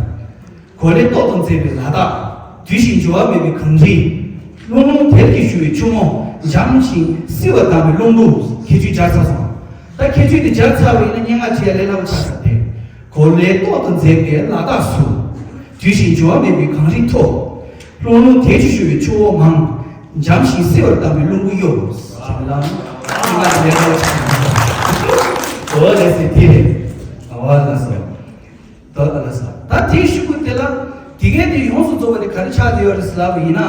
གོ་ལའི་ཏོག་ཏུ་མཛེས་པའི་ལ་དྭགས། དུས་བཞིན་འགྱུར་བ་མེད་པའི་གངས་རི། ཀླུང་ཀླུང་དལ་གྱིས་བཞུ་བའི་ཆུ་མོ། འཇམ་ཞིང་བསིལ་བ་དྭངས་པའི་ཀླུང་དུ། ཁྱད་ཆོས་སྦྱར་ཚར་སོང་། ད་ཁྱད་ཆོས་དེ་སྦྱར་ཚར་བ་ཡིན་ན་སྙན་ངག་བྲིས་ཡ་ལས་སླ་པོ་ཆགས་ས་དེ། གོ་ལའི་ཏོག་ཏུ་མཛེས་པའི་ལ་དྭགས་སུ། དུས་བཞིན་འགྱུར་བ་མེད་པའི་གངས་རི་མཐོ། ཀླུང་ཀླུང་དལ་གྱིས་བཞུ་བའི་ཆུ་བོ་མང་། འཇམ་ཞིང་བསིལ་བར་གཏམས་པའི་ཀླུང་དུ་གཡོ། ཞེས་ལ། སྙན་ངག་དེ་ལས་སླ་པོ་ཆགས་ས་དེ། འོ་ལགས་སེ་དེ་རེད། འོ་ལགས་སོ། ད་ལ་ས། ད་དེའི་ཤུ་གུ་དེ་ལ། དེ་གའི་དེ་ཡོངས་སུ་རྫོགས་པ་དེ་ག་རེ་ཆགས་བསྡད་ཡོད་རེད་ཟེར་ལབ་པ་ཡིན་ན།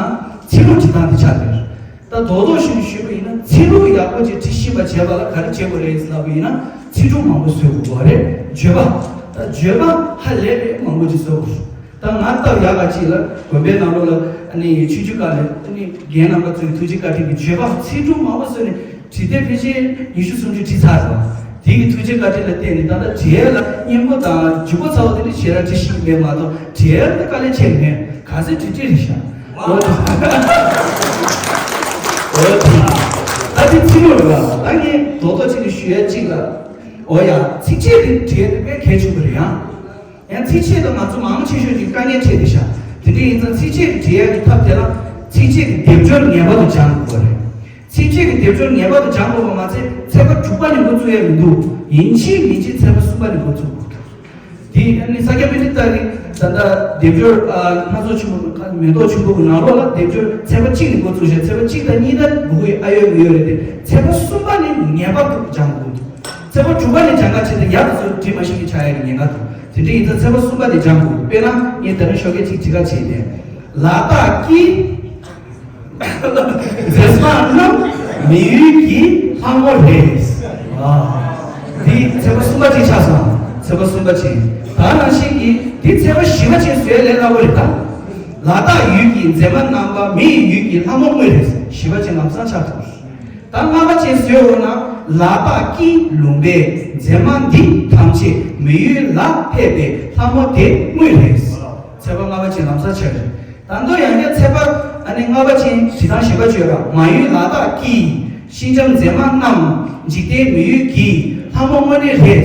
ཚིག་ལྷུག་བྲིས་སྟངས་དེ་ཆགས་བསྡད་ཡོད་རེད། ད་རྡོག་རྡོག་ཞིག་ཞུས་པ་ཡིན་ན། ཚིག་ལྷུག་ཡག་པོ་ཅིག་བྲིས་ཤེས་པ་བྱས་པ་ལ་ག་རེ་བྱེད་དགོས་རེད་ཟེར་ལབ་པ་ཡིན་ན། ཚིག་གྲུབ་མང་པོ་བཟོ་དགོས་རེད། བརྗོད་པ། ད་བརྗོད་པ་ཧ་ལས་པའི་མང་པོ་ཅིག་བཟོ་དགོས། ད་ང་སྟབས་ཡག་ག་ཅིག་ལ་དགོན་པའི་ནང་ལོགས་ལ་ཨ་ནི་ཆོས་བརྒྱུད་ཁག་ནས་ཨ་ནི་རྒན་རྣམ་པ་ཚོའི་ཐུགས་རྗེ་བཀའ་དྲིན་གྱིས་བརྗོད་པ་ཚིག་གྲུབ་མང་པོ་བཟོས་ནས། བྲིས་དེབ་ཕལ་ཆེར་ཉི་ཤུ་སུམ་ཅུ་བྲིས་ཚར་སོང་། དེ་གི་ཐུགས་རྗེ་བཀའ་དྲིན་ལ་བརྟེན་ནས་ད་ལྟ་བྲིས་ཡས་ལ་སྙན་པོ་དང་ལྗིད་པོ་ཚ་བོ་དེ་འདྲ་ཞེ་དྲག་བྲིས་ཤེས་ཀྱི་མེད་མ་གཏོགས། བྲིས་ཡས་ལ་དཀའ་ལས་ཁྱོན་ནས་མེད། ག་ཚོད་བྲིས་བྲིས་རེད་ཤག་འོ་དེ། འོ་དེ། ད་དེ་ཚིག་ལྷུག་རེད་པ། ད་ངས་རྡོག་རྡོག་ཅིག་ནས་ཞུ་ཡས་གཅིག་ལ། འོ་ཡ། ཚིགས་བཅད་དེ་བྲིས་ཡས་དེ་དཔེ་གལ་ཆེན་པོ་རེད་ཡ། ཡང་ཚིགས་བཅད་དུ་ང་ཚོ་མང་ཆེ་ཤོས་ཀྱིས་དཀའ་ངལ་འཕྲད་བསྡད་ཤག་དེ་འདྲ་ཡིན་ཙང་ཚིགས་བཅད་ཀྱི་འབྲི་ཡག་གི་ཐབས་དེ་ལ་ཚིགས་བཅད་ཀྱི་སྡེབ་སྦྱོར་ངེས་པར་དུ་སྦྱང་དགོས་རེད། ཚིགས་བཅད་ཀྱི་སྡེབ་སྦྱོར་ངེས་པར་དུ་སྦྱང་དགོས་པ་མ་ཚད་ཚེག་བ་དྲུག་པ་ནས་འགོ་བཙུགས་ཡག་མི་འདུག་ཡིན་གཅིག་མིན་གཅིག་ཚེག་བ་གསུམ་པ་ནས་འགོ་བཙུགས་དགོས། དེ་ནི་ས་སྐྱ་པཎྜི་ཏ་གི་ད་ལྟ་སྡེབ་སྦྱོར་སྣ་ཚོགས་ཆེན་པོ་མེ་ཏོག་ཆུང་ཀུ་གི་ནང་ལོགས་ལ་སྡེབ་སྦྱོར་ཚེག་བ་གཅིག་ནས་འགོ་བཙུགས་ཤག་ཚེག་བ་གཅིག་དང་གཉིས་ད་མགོ་ཡི་ཨ་ཡོད་མི་ཡོད་རེད་དེ། ཚེག་བ་གསུམ་པ་ནས་ངེས་པར་དུ་སྦྱང་དགོས་འདུག་ཚེག་བ་དྲུག་པ་ནས་སྦྱང་ག་བྱས་ཏེ་ཡག་ཏུ་བཟོ་འབྲི་མ་ཤེས་ཀྱི་ཆགས་ཡག་གི་ཉེན་ཁ་འདུག་དེ་འདྲ་ཡིན་ཙང་ཚེག་བ་གསུམ་པ་ནས་སྦྱང་དགོས། དཔེར་ན་ངས་ད་ནི་ཞོགས་ཀས་ཅིག་བྲིས་ཁ་བྱས་ཏེ། ལ་དྭགས་ཀྱི་མཛེས་པ་རྣམས་མི་ཡུལ་གྱི་ལྷ་མོ་རེད། ཨ། འདི་ཚེག་བ་གསུམ་པ་ཅིག་ཆགས་སོང་། ཚེག་བ་གསུམ་པ་ཅིག་ད་ནང་བཞིན་གྱི་འདི་ཚེག་བ་བཞི་པ་ཅིག་བཟོས་ལས་སླ་པོ་རེད་ད། ལ་དྭགས་ཡུལ་གྱི་མཛེས་མ་རྣམ་པ་མི་ཡི་ཡུལ་གྱི་ལྷ་མོ་དངོས་རེད། བཞི་པ་ཅིག་ལམ་སང་ཆགས་ཐུབ། ད་ལྔ་པ་ཅན་བཟོས་འོང་ན་ ལ་དྭགས་ཀྱི་ལུང་པའི་མཛེས་མ་འདི་ཐམས་ཅད་མི་ཡུལ་ལ་ཕེབས་པའི་ལྷ་མོ་དེ་དངོས་རེད། ཚེས་པ་ལྔ་པ་ཅན་ལམ་སང་ཆགས་རེད། ད་མདོ་ཡང་བསྐྱར་ཚེས་པ་ཨ་ནི་ལྔ་པ་ཅན་བྲིས་སྟངས་གཞན་པ་བརྗོད་ར། མ་ཡུལ་ལ་དྭགས་ཀྱི་ཤིང་འཇམ་མཛེས་མ་རྣམས། འཇིག་རྟེན་མི་ཡུལ་གྱི་ལྷ་མོ་དངོས་གནས་རེད།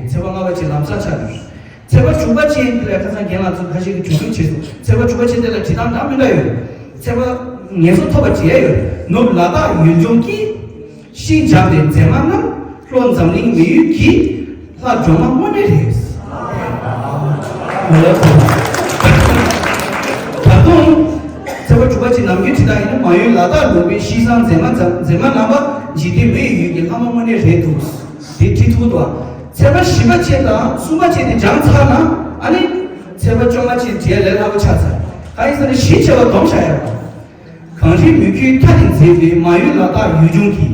ཚེས་པ་ལྔ་པ་ཅན་ལམ་སང་ཆགས་རེད། ཚེས་པ་དྲུག་པ་ཅན་དེ་ལ་ཁ་སང་རྒན་ལགས་ཚོ་ཁ་ཤས་ཀྱིས་གྲོས་བསྡུར་བྱས་སོང་། ཚེས་པ་དྲུག་པ་ཅན་དེ་ལ་བྲིས་སྟངས་འདྲ་མི་འདྲ་ཡོད། ཚེས་པ་ངལ་གསོ་ཐོབ་པ་བྱས་ཡོད། ནུབ་ལ་དྭགས་ཡུལ་ལྗོངས་ཀྱི་ཤིང་འཇམ་པའི་མཛེས་མ་རྣམས། ལྷོ་འཛམ་གླིང་མི་ཡུལ་གྱི་ལྷ་སྒྲོལ་མ་དངོས་གནས་རེད། ད་དུང་ཚེས་པ་དྲུག་པ་ཅན་ནམ་རྒྱུན་བྲིས་སྟངས་ཡིན་ན། མ་ཡུལ་ལ་དྭགས་ལུང་པའི་ཤིང་བཟང་མཛེས་མ་མཛེས་མ་རྣམ་པ། འཇིག་རྟེན་མི་ཡི་ཡུལ་གྱི་ལྷ་མོ་དངོས་གནས་རེད་འདུག་དེ་བྲིས་ཐུབ་འདུག་དེ་བཞིན་བཞི་པ་ཅན་དང་གསུམ་པ་ཅན་དེ་སྦྱངས་ཚར་ན། ཨ་ནི་ཚེས་པ་བཅོ་ལྔ་ཅན་བྲིས་ཡ་ལས་སླ་པོ་ཆགས་ཚར། གང་ཡིན་ཟེར་ན་བཞི་བྱས་པ་སྡོམ་བཞག་ཡ་རེད། གངས་རིའི་མུ་ཁྱུད་མཐའ་ནས་མཛེས་པའི་མ་ཡུལ་ལ་དྭགས་ཡུལ་ལྗོངས་ཀྱི་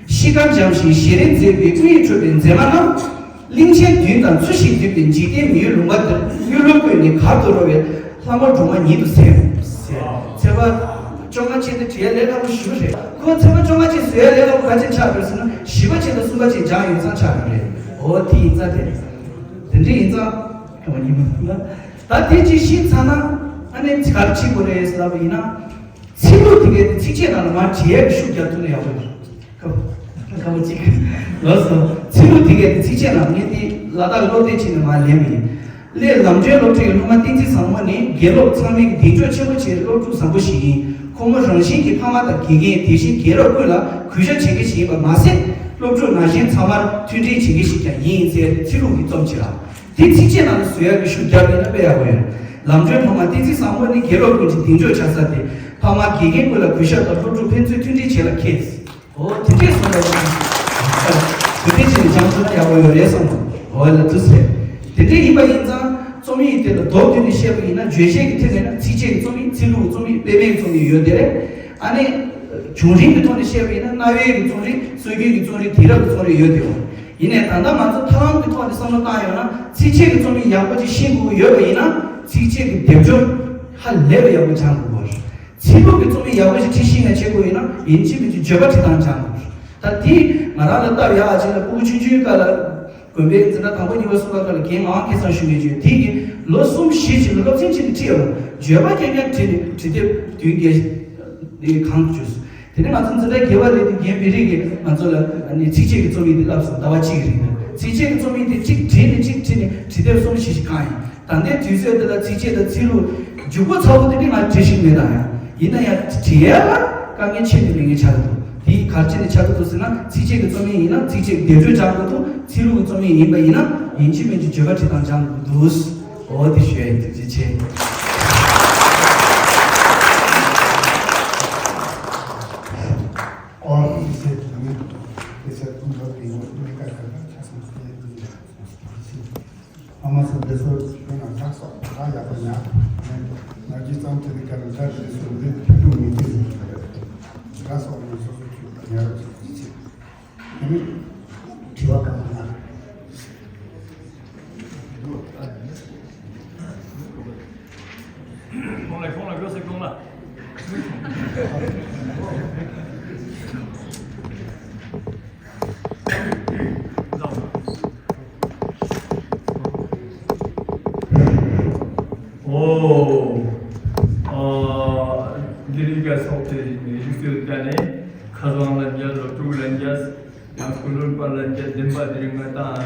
ཤིང་ཁ་འཇམ་ཞིང་ཞལ་རས་མཛེས་པའི་སྐུ་ཡི་འཁྲུངས་པའི་མཛེས་མ་རྣམས། གླིང་ཆེན་བདུན་དང་མཚུར་ཞིང་འདུས་པའི་འཇིག་རྟེན་མི་ཡུལ་ལུང་པ་འདིར་གཡུ་ལོ་བཀོད་ནས་གར་དུ་རོལ་བའི་ལྷ་མོ་སྒྲོལ་མ་ཉིད་དུ་གསལ། ཚེས་པ་བཅོ་ལྔ་ཅན་དེ་བྲིས་ཡ་ལས་སླ་པོ་ཞེ་པོ་རེད། ཁོ་ཚེས་པ་བཅོ་ལྔ་ཅན་བཟོ་ཡ་ལས་སླ་པོ་ག་ཅན་ཆགས་ཡོད་ཟེར་ན། བཞི་པ་ཅན་དང་གསུམ་པ་ཅན་སྦྱངས་ཡོད་ཙང་ཆགས་ཡོད་རེད། འོ་དེ་ཡིན་ཙང་དེ་རེད། དེ་འདྲ་ཡིན་ཙང་ཁྱོད་ཉིན་མོ་ལ་ད་དེ་ཅིག་ཤེས་ཚར་ན། ཨ་ནི་ག་རེ་བྱེད་དགོས་རེད་ཟེར་ལབ་པ་ཡིན་ན། ཚིག་ལྷུག་དེ་གའི་ཚིགས་བཅད་ནང་ལ་མར་བྲིས་ཡས་ཀྱི་ཤུགས་རྒྱག་ཐུབ་ན་ཡག་པོ་འདུག་ཁ་ཁ་བ་གཅིག་ལགས་སོ། ཚིག་ལྷུག་དེ་གའི་ཚིགས་བཅད་ནང་ངས་འདི་ལ་དྭགས་སློབ་དེབ་ཅིག་ནས་མར་ལེན་པ་ཡིན། སླད་ལམ་སྒྲོན་སློབ་གྲྭའི་སློབ་མ་བསྟན་འཛིན་བཟང་མོ་ནི་དགེ་སློབ་ཚང་མའི་གདེང་འཇོག་ཆེན་པོ་བྱས་སློབ་ཕྲུག་བཟང་པོ་ཞིག་ཡིན། ཁོ་མོ་རང་བཞིན་གྱིས་ཕ་མ་དང་དགེ་རྒན། དེ་བཞིན་རྒན་རབས་ཀུན་ལ་གུས་ཞབས་བྱེད་མཁན་ཞིག་ཡིན་པ་མ་ཟད། སློབ་ཕྲུག་ནང་བཞིན་ཚང་མར་མཐུན་སྒྲིལ་བྱེད་མཁན་ཞིག་ཀྱང་ཡིན་ཟེར་ཚིག་ལྷུག་གིས་རྩོམ་བྱེད་ལ། དེ་ཚིགས་བཅད་ནང་ལ་བཟོ་ཡག་གི་ཤུགས་རྒྱབ་ཡོད་ན་དཔེ་ཡག་པོ་ཡོད། ལམ་སྒྲོན་སློབ་མ་བསྟན་འཛིན་བཟང་མོ་ནི་དགེ་སློབ་ཀུན་གྱི་གདེང་འཇོག་ཆགས་ས་སྟེ། ཕ་མ་དགེ་རྒན་ཀུན་ལ་གུས་ཞབས་དང་སློབ་ཕྲུག་ཕན་ཚུན་མཐུན་སྒྲིལ་བྱེད་ལ་མཁས། འོ་དེ་འདྲས་སོང་ཙང་། དེ་འདྲས་བྱས་ནས་སྦྱངས་ཐུབ་ན་ཡག་པོ་ཡོད་རེད་བསམ་འདུག་འོ་ལ་དུས་ཚོད། དེ་འདྲས་ཡིན་པ་ཡིན་ཙང་རྩོམ་ཡིག་དེ་ལ་མདོར་བསྡུས་ནས་བཤད་པ་ཡིན་ན། བརྗོད་བྱེད་ཀྱི་ཐད་ནས་ན་ཚིགས་བཅད་ཀྱི་རྩོམ་ཡིག་ཚིག་ལྷུག་རྩོམ་ཡིག་སླད་མའི་རྩོམ་ཡིག་ཡོད་དེ་རེད། ཨ་ནི། བྱུང་རིམ་གྱི་ཐོག་ནས་བཤད་པ་ཡིན་ན་རྣ་བའི་གི་རྩོམ་རིག་སྲོལ་རྒྱུན་གྱི་རྩོམ་རིག་དེང་རབས་ཀྱི་རྩོམ་རིག་ཡོད་དེ། ཡིན་ནའི་ད་ལྟ་ང་ཚོ་ཐབས་ལམ་གྱི་ཐོག་ནས་བསམ་བློ་བཏང་ཡོང་ན་ཚིགས་བཅད་ཀྱི་རྩོམ་ཡིག་ཡག་པོ་ཅིག་ཤེས་དགོས་ཀྱི་ཡོད་པ་ཡིན་ན། ཚིགས་བཅད་ཀྱི་སྡེབ་སྦྱོར་ཧ་ལས་པ་ཡག་པོ་སྦྱང་དགོས་པ་རེད། ཚིག་ལྷུག་གི་རྩོམ་ཡིག་ཡག་པོ་ཅིག་འབྲི་ཤེས་ཡ་བྱེད་དགོས་ཡིན་ན། ཡིན་གཅིག་མིན་གཅིག་བརྗོད་པ་འབྲི་སྟངས་སྦྱང་དགོས་རེད། ད་དེ་ང་རང་ལ་སྟབས་ཡག་ཅིག་ལ་སྤུ་གུ་ཆུང་ཆུང་སྐབས་ལ། དགོན་པའི་འཛིན་གྲྭ་དང་པོ་གཉིས་པ་གསུམ་པ་སྐབས་ལ་རྒན་ངག་དབང་སྐལ་བཟང་ཞུ་མཁན་ཅིག་ཡོད། དེ་གིས་ལོ་གསུམ་བཞི་ཅིག་ལ་སློབ་ཚན་གཅིག་ནས་ཁྲིད་ཡོད་པ། བརྗོད་པ་རྐྱང་རྐྱང་བྲིས་ནས་བྲིས་དེབ་བདུན་བརྒྱད་ནས་གང་བཅུ། དེ་ནས་ང་ཚོ་འཛིན་གྲྭ་བརྒྱད་པ་སླེབས་དུས་རྒན་བེ་རི་གིས་ང་ཚོ་ལ་ཨ་ནི་ཚིགས་བཅད་ཀྱི་རྩོམ་ཡིག་དེ་བསླབས་སོང་། ཟླ་བ་གཅིག་གི་རིང་ལ་ཚིགས་བཅད་ཀྱི་རྩོམ་ཡིག་དེ་གཅིག་བྲིས་ནས་གཅིག་བྲིས་ནས་བྲིས་དེབ་གསུམ་བཞི་ཞིག་བསྐངས་ཡིན། ད་ལྟའི་དུས་ཚོད་འདི་ལ་ཚིགས་བཅད་དང་ཚིག་ལྷུག་མཇུག་པོ་ཚ་བོ་དེ་འདྲ་ང་བྲིས་ཤེས་མེད་ད་ཡང་། ཡིན་ན་ཡང་བྲིས་ཡ་ལ་དཀའ་ངལ་ཆེ་ནས་མེད་ངེས་ཆགས་འདུག་དེ་ག་རེ་བྱས་ནས་ཆགས་ཀྱི་འདུག་ཟེར་ན། ཚིགས་བཅད་ཀྱི་རྩོམ་ཡིག་ཡིན་ན་ཚིགས་བཅད་ཀྱི་སྡེབ་སྦྱོར་སྦྱང་དགོས་འདུག་ཚིག་ལྷུག་གི་རྩོམ་ཡིག་ཡིན་པ་ཡིན་ན་ཡིན་གཅིག་མིན་གཅིག་བརྗོད་པ་འབྲི་སྟངས་སྦྱང་དགོས་འདུག་འོ་དེ་ཞུ་ཡ་ཡིན། ཐུགས་རྗེ་ཆེ། ཨོ་ཐུགས་རྗེ་ཆེ། ཨ་མ་སོ་འདི་ཚོ་ཁྱོད་རང་སྒྲ་སོགས་ད་ཡག་པོ་ཉར། ང་རྒྱུ་ཙམ་དེ་ནི་ག་རེ་འདྲ་དེ་ཚོ་འདི་ཐུན་མོང་མི་ཐུབ་ཟེར་གྱི་རེད། སྒྲ་སོགས་ནི་སོ་སོ་ཁྱོད་ཉར་རོགས་བྱེད། དེ་ནི་དྲི་བ་གང་ཡང་ཁོང་ལ་ཁོང་ལ་དགོས་སེ་ཁོང་ལ། ཨོ། ཨ། འདི་རིང་ག་སོགས་དེ་རིག་རྩལ་བཀའ་ནས་ཁ་སང་ལ་རྒྱ་ལོ་དྲུག་ལ་རྒྱ། ཡང་སྐུ་མགྲོན་པ་ལ་རྒྱ་བདུན་པ་དེ་རིང་ང་དང་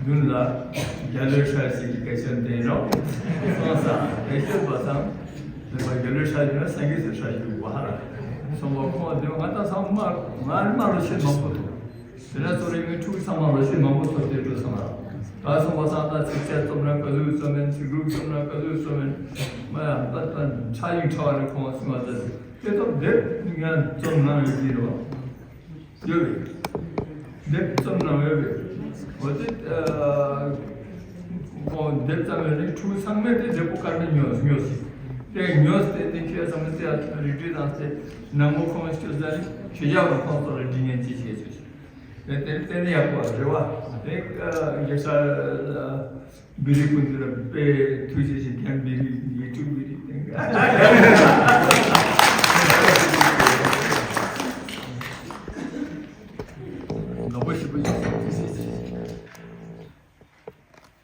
མདུན་ལ་རྒྱ་ལོའི་ཧྲ་ཞིག་གི་སྐད་ཆ་འདོན་རོགས་སོང་ས། སྐད་ཆ་པ་སང་བདུན་པ་རྒྱ་ལོའི་ཧྲ་ཡིན་ན་སངས་རྒྱས་སུ་ཧྲ་ཡོད་པ་ཧ་ར་སོང་བ། ཁོང་དེ་ང་དང་ཚང་མ་ང་མ་ལོ་ཤས་མང་པོ་འདུག་དེ་ན་ཚོ་རིང་མི་ཕྲུག་ཚང་མ་ལོ་ཤས་མང་པོ་ཚོ་དེ་འགྲོ་སོང་ར། ད་སོང་བ་སང་ད་ཚིགས་བཅད་རྩོམ་ན་ག་ཚོད་རྩོམ་མིན། ཚིག་ལྷུག་རྩོམ་ན་ག་ཚོད་རྩོམ་མིན། མ་ཡང་ད་ད་ཕྲ་ཡིག་ཕྲ་བ་རེ་ཁོང་སོང་བ་ད་དེ་ཚོ་དེབ་ང་རྩོམ་གནང་ཡོད་ཀྱི་རེད་བ། ཡོད་པས། དེབ་རྩོམ་གནང་ཡོད་པས། འོ་དེ་ཁོང་དེབ་རྩོམ་ཡོད་ནི་ཕྲུ་གུ་ཚང་མས་དེ་བགྲེས་པོ་དཀར་ནས་ཉོས་ཉོས་ཤིག་དེ་ཉོས་ཏེ་དེ་ཁྱེད་ཚང་མས་དེ་རིགས་འགྲེ་བཏང་སྟེ་ནང་མོ་ཁོང་སྐྱོ་ཟ་ནི་ཁྱེད་ཡག་པ་ཁོང་ཚོ་ལ་འབྲི་ངན་ཅི་བྱེད་ཅི་བྱེད། དེ་དེ་དེ་ནི་ཡག་པོ་རེད་བ། དེ་རྒྱལ་ས་བི་རི་ཀུན་ཏུ་ལ་དཔེ་ཐུགས་རྗེ་ཆེ། རྒན་བི་རི་ཡིག་དྲུག་བི་རི་སྟེང་། ནོར་བུ་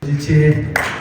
ཡིན་ཆེ།